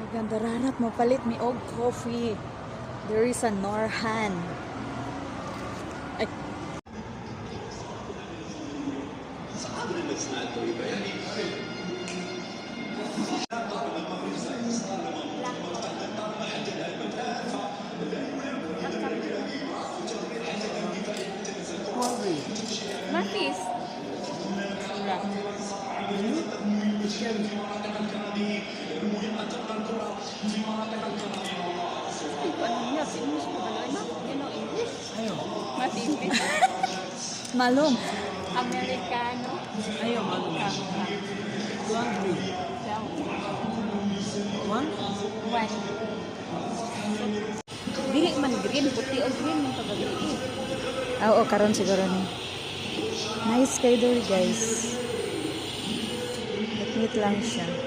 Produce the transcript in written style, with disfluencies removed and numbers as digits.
Ganda rarat mo palit mi og coffee. There is a Norhan. Ay. Mafis. You know English? Mas English. Malum. Americano. Ayaw, ano? One, three. One? One. Dili man green, puti o green man pagabi. Ah, oo, karon siguro ni. Nice kayo diri, guys. Neat lang siya.